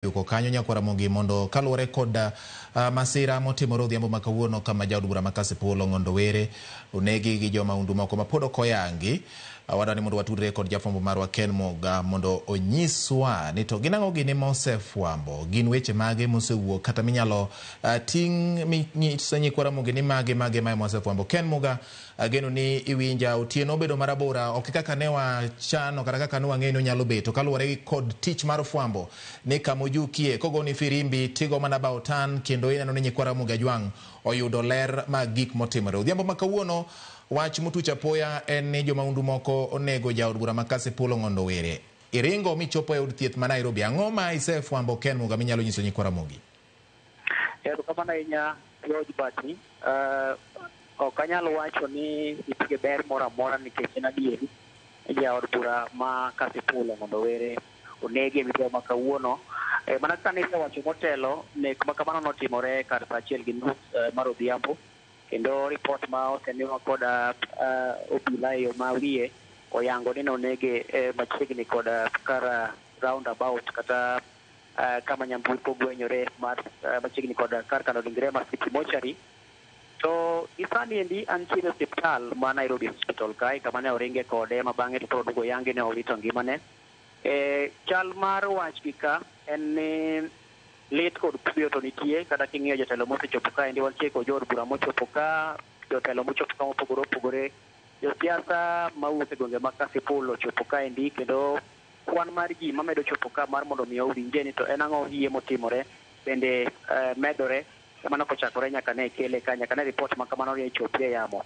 Yuko kanyo nyakwara Ramogi mondo kaluwore kod masira motimore odhiambo ma kawuono kama jaod bura ma Kasipul Ong'ondo Were onegi gi jomahundu moko ma pod ok oyangi. Wadwa ni mondo watudre kod jafwambo marwa Ken Muga mondo onyiswa ni to gin ang'o gini mosefwambo, gin weche mage mosewuok kata minyalo ting' minyis nyikwa Ramogi ni mage mage mae mosefwambo. Ken Muga, ageno ni iwinja. Otieno obedo marabora, ok kaka ne wachano kata kaka ne wang'eyo ni onyalo bet, to kaluwore kod tich mar fwambo ni kama ojukie kogoni firimbi tigo mana bao tan kendo ineno ni nyikwa Ramogi Ajwang' oyudo ler mag gik motimore. Odhiambo ma kawuono wach motuch apoya en ni jomahundu moko onego jaod bura ma Kasipul Ong'ondo Were. Iringo michopo e od thieth ma Nairobi. Ang'o ma isefwambo Ken Muga minyalo nyiso nyikwa Ramogi? Erokamano ahinya George Bati. Ok anyal wacho ni nitie ber moro amora nikech en adieri jaod bura ma Kasipul Ong'ondo Were onegi e midhiambo ma kawuono. Mana kaka nisewacho motelo, nek ma kamano notimore kar saa 1:30 mar odhiambo, kendo ripot ma osemiwa kod obila e yo ma wiye oyango ni nonege machiegni kod kar roundabout kata kama nyamburko gwenyore mar machiegni kod kar kano ringre mar City Mortuary. To gisani endi antiere e osiptal ma Nairobi Hospital kae kama ne oringe kode ma bang'e to koro oduogo yangi ne owito ngimane. Chal mar wach gi ka en ni lit kod kuyo to nitie, kata king'iyo jotelo mosechopo kaendi, wantie kod jood bura mochopo ka, jotelo mochopo ka mopogore opogore, josiasa mawuok e gwenge mag Kasipul ochopo kaendi, kendo kwan mar ji mamedo chopo ka mar mondo mi owinje ni to en ang'o hie motimore bende medore kamano kochakore nyaka ne kele ka, nyaka ne ripot ma kamano ne chopi e yamo.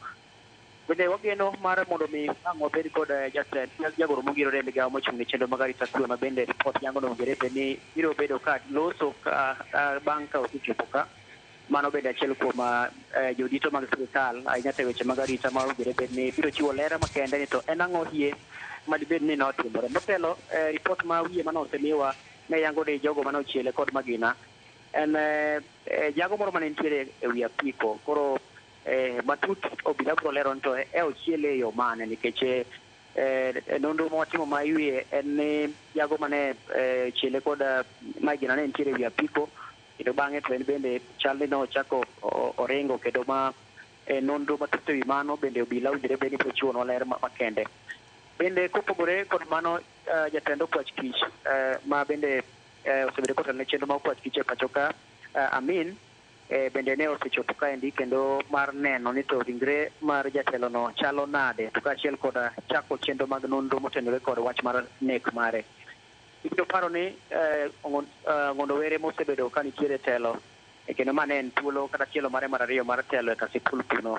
Bende wageno mar mondo mi ang' wabed kod jatend jagoro mongirore e migawo mochung' ne chenro mag arita kwe ma bende ripot yango ni owinjore bed ni biro bedo ka loso ka bang' ka osechopo ka. Mano bende achiel kuom jodito mag sirikal ahinya to e weche mag arita ma owinjore bed ni biro chiwo ler makende ni to en ang'o hie madibed ni notimore. Motelo, ripot ma wiye mane osemiwa ne yango ni jogo mane ochiele kod magina en jago moro mane nitiere e wi apiko. Koro matut obila biro lero ni to e ochiele e yo mane, nikech nonro ma watimo ma wiye en ni jago mane chiele kod magina ne nitiere e wi apiko, kendo bang'e to en bende chal ni nochako oringo, kendo ma nonro matut e wi mano bende obila owinjore bed ni biro chiwonwa ler makende. Bende kopogore kod mano, jatend okwach kich ma bende osebedo kotelo ne chenro mag okwach kich e pacho ka, Amin, bende ne osechopo kaendi kendo mar neno ni to ringre mar jatelono chalo nade, to kaachiel kod chako chenro mag nonro motenore kod wach mar nek mare. Ibiro paro ni Ong'ondo Were mosebedo ka nitiere telo, kendo ma ne en thuolo kata tielo mare mar ariyo mar telo e Kasipul kuno,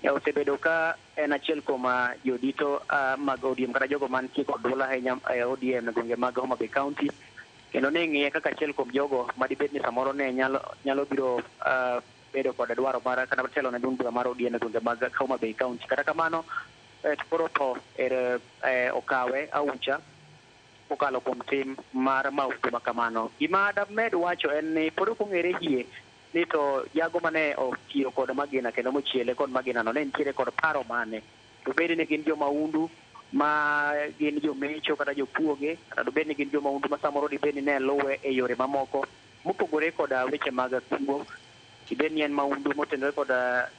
osebedo ka en achiel kuom jodito mag ODM kata jogo mantie kod duol ahinya e ODM e gwenge mag Homa Bay County, kendo ne ing'iye kaka achiel kuom jogo madibed ni samoro ne nyalo biro bedo kod dwaro mar kata telo ne duond bura mar ODM e gwenge mag Homa Bay County. Kata kamano, to koro tho er okawe aucha kokalo kuom tim mar mahundu ma kamano. Gima damed wacho en ni pod ok ong'ere hie ni to jago mane otiyo kod magina kendo mochiele kod magina no ne nitiere kod paro mane. To bed ni gin jomahundu ma gin jomecho kata jokuoge, kata dobed ni gin jomahundu ma samoro dibed ni ne luwe e yore mamoko mopogore kod weche mag kuo. Dibed ni en mahundu motenore kod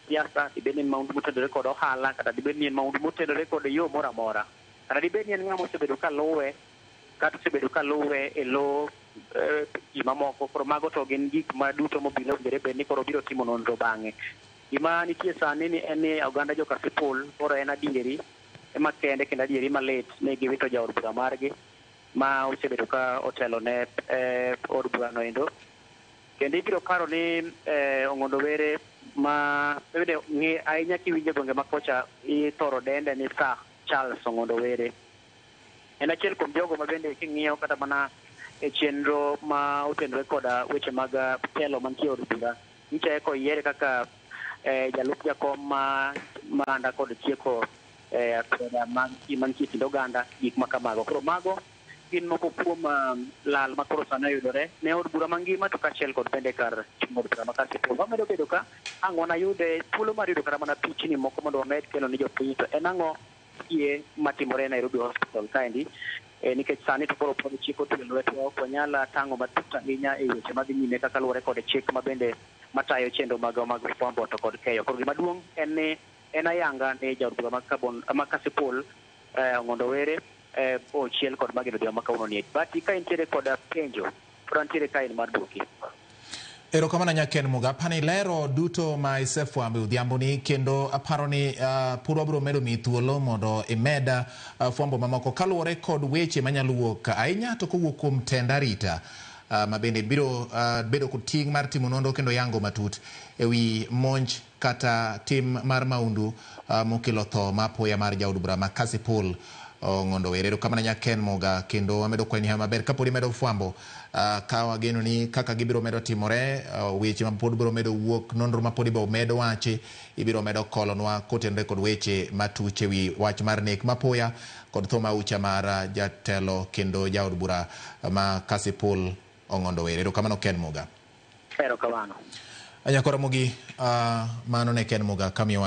siasa, dibed ni en mahundu motenore kod ohala, kata dibed ni en mahundu motenore kod yo moro amora. Kata dibed ni en ng'ama osebedo ka luwe, kata osebedo ka luwe e lo ji mamoko. Koro mago to gin gik ma duto mobilo owinjore bed ni koro biro timo nonro bang'e. Gima nitie sani ni en ni oganda jo Kasipul koro en adieri ema kende kendo adieri malit ni giwito jaod bura margi ma osebedo ka otelo ne od bura no endo. Kendo ibiro paro ni Ong'ondo Were ma bende ng'e ahinya kiwinjo gwenge ma kocha ithoro dende ni Sir Charles Ong'ondo Were. En achiel kuom jogo ma bende king'iyo kata mana e chenro ma otenore kod weche mag telo mantie e od bura, nyicha eka oyiere kaka jalup jakom ma manda kod tieko akweda mag ji mantie e kind oganda, gik ma kamago. Koro mago gin moko kuom lal ma koro sani oyudore ne od bura mangima to kaachiel kod bende kar chung' od bura ma Kasipul. Wamedo bedo ka ang' wanayude thuolo mar yudo kata mana pichni moko mondo wamed kelo ni jopiny to en ang'o hie matimore e Nairobi Hospital kaendi. Nikech sani to koro pod chik otwe lwetwa, ok wanyal tang'o matut ahinya e weche madhi nyime kaka luwore kod chik mabende matayo chenro mag fwambo to kod keyo. Koro gima duong' en ni en ayanga ni jaod bura ma Kasipul Ong'ondo Were ochiel kod magina odhiambo ma kawuono ni. But ka intiere kod penjo, pod antiere ka en mar duoki. Erokamano Nyaken Muga, apani lero duto ma isefwambo e odhiambo ni, kendo aparo ni pod wabiro medo miyi thuolo mondo imed fwambo mamoko kaluwore kod weche manyalo wuok ahinya to kowuok kuom tend arita ma bende biro bedo kod ting' mar timo nonro kendo yango matut ewi monj kata tim mar maundu mokelo tho ma apoya mar jaod bura ma Kasipul Ong'ondo Were. Erokamano Nyaken Muga, kendo wamedo kwayi ni hawi maber kapod imedo fwambo ka wageno ni kaka gibiro medo timore weche ma pod biro medo wuok, nonro ma pod ibiro medo wachi ibiro medo kolonwa kotenore kod weche matuch ewi wach mar nek mapoya kod tho maucha mar jatelo kendo jaod bura ma Kasipul Ong'ondo Were. Erokamano Ken Muga. Erokamano. Anyakora Mugi, mano ne Ken Muga kamiyo